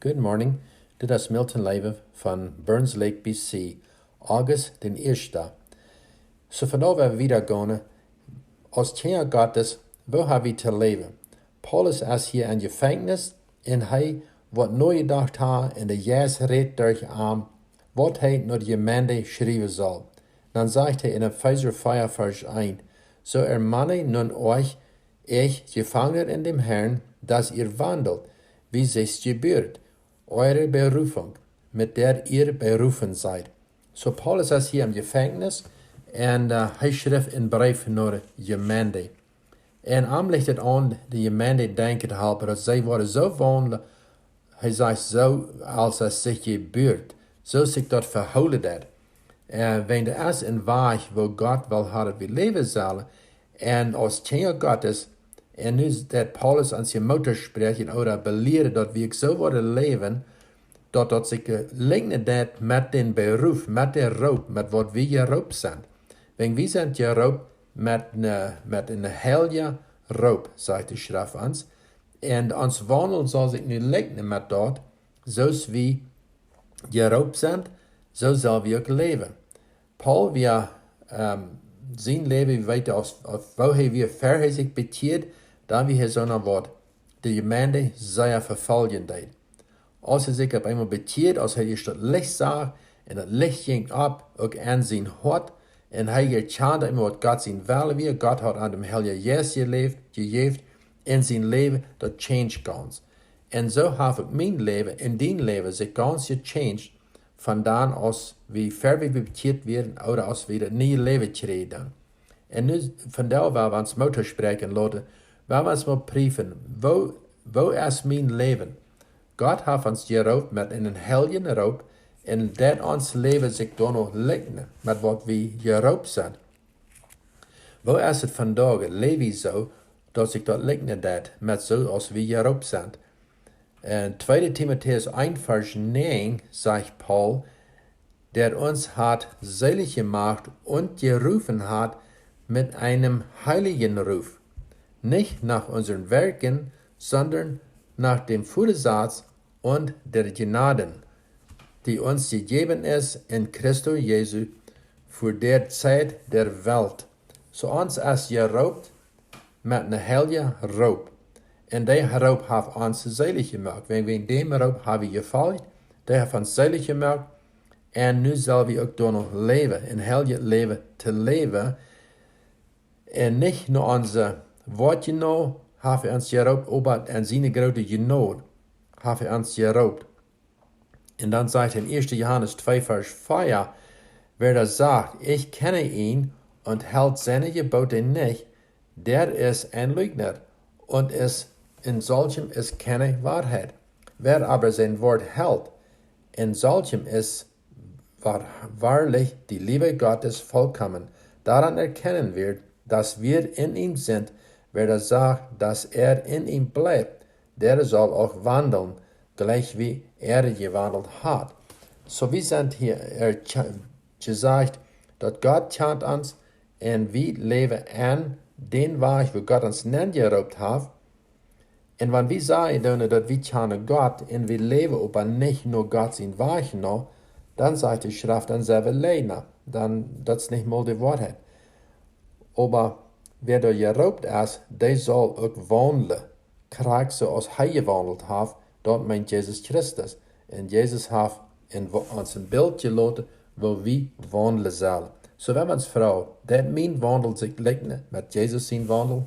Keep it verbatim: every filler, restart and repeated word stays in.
Good morning. Dit es Milton Leve von Burns Lake, B C, August dän ieeschten. So, vondoag woa wie wieda gonen. Aus Kjinja Gottes, woo ha wie to läwen? Paulus es hia em Jefenkjnis un hee woat nojedocht haben un de Jeist rät derch am, waut hee no de Jemeent schriewen saul. Dan sajcht hee en Efeesa vea, Varsch eent: So ermahne nun euch, ich, Gefangener in dem Herrn, dass ihr wandelt, wie sich's gebührt, eurer Berufung, mit der ihr berufen seid. So, Paulus es hia em Jefenkjnis un, äh, hee schrift eenen Breef no de Jemeent. Un am licht et aun, de Jemeent denkjen to halpen, daut see woaren soo waundlen, hee sajcht, soo aus et sikj jebührt, soo sikj daut vehoolen deed. Äh, wan doa es een Wajch, woo Gott well haben, daut wie läwen sellen, un aus Kjinja Gottes, un nu es daut Paulus ons hia Moot toospräakjen ooda belieren, daut wie uk soo woaren läwen, daut daut sikj, äh, linkjen deit met dän Beruf, met dän Roop, met waut wie jeroopt sent. Wan wie sent jeroopt met eene, met eene heilje Roop, sajcht de Schreft ons. Un ons Waundel saul sikj nu linkjen met daut, soo aus wie jeroopt sent, soo sell wie uk läwen. Paul wia, ähm, sien Läwen, wie weeten, aus, aus woo hee wia, ver hee sikj bekjieed, dan wia hee soona, waut de Jemeent sea vefoljen deed. Aus hee sikj opp eemol bekjieed, aus hee daut Licht sach, un daut Licht jinkj opp, uk en sien Hoat, un hee erkjand eemol, waut Gott sien Wellen wia, Gott haud am dän Heiljen Jeist jelieet, jejäft, un sien Läwen, daut changed gaunz. Un soo haft uk mien Läwen un dien Läwen sikj gaunz gechanged, von dan aus wie, ver wie bekjieet wieren, ooda aus wie daut niee Läwen kjrieejen. Un nu, vondoag woa wie ons Moot toospräakjen loten, woa wie ons mol priefen, woo, woo es mien Läwen? Gott haft ons jeroopt met eenen heiljen Roop, un daut ons Läwen sikj dan uk linkjen met waut wie jeroopt sent. Woo es et vondoag? Läw wie soo, daut sikj daut linkjen deit met soo aus wie jeroopt sent? En tweede Timotäus eent, Varsch näajen, sajcht Paul, der uns hat selig gemacht und gerufen hat mit einem heiligen Ruf, nicht nach unseren Werken, sondern nach dem Vorsatz und der Gnaden, die uns gegeben ist in Christo Jesu vor der Zeit der Welt. So ons es jeroopt met een heiljen Roop. Un dee Roop haft ons selig jemoakt. Wan wie däm Roop haben jefolcht, dee haft ons selig jemoakt. Un nu sell wie uk doano läwen, een heiljet Läwen to läwen. Un nich no onse Woakjen no haft hee ons jeroopt, oba en siene groote Jnod haft hee ons jeroopt. Un dan sajcht en ieeschte Johanes twee, Varsch vea: Wer da sagt, ich kenne ihn, und hält seine Gebote nicht, der ist ein Lügner, und es, in solchem ist keine Wahrheit. Wer aber sein Wort hält, in solchem ist wahr-, wahrlich die Liebe Gottes vollkommen. Daran erkennen wir, dass wir in ihm sind. Wer da sagt, dass er in ihm bleibt, der soll auch wandeln, gleich wie er gewandelt hat. So, wie sent hia, äh, jesajcht, daut Gott kjant ons un wie läwen en dän Wajch, woo Gott ons nenn jeroopt haft. Un wan wie sajen doonen, daut wie kjanen Gott un wie läwen oba nich no Gott sien Wajch no, dan sajcht de Schreft, dan sent wie Läajna, dan, daut es nich mol de Woarheit. Oba wäa doa jeroopt es, dee saul uk waundlen, krakjt soo aus hee jewaundelt haft, daut meent Jesus Christus. Un Jesus haft en wo-, ons een Bilt jeloten, woo wie waundlen sellen. So, wan wie ons froagen, deit mien Waundel sikj likjnen met Jesus sien Waundel?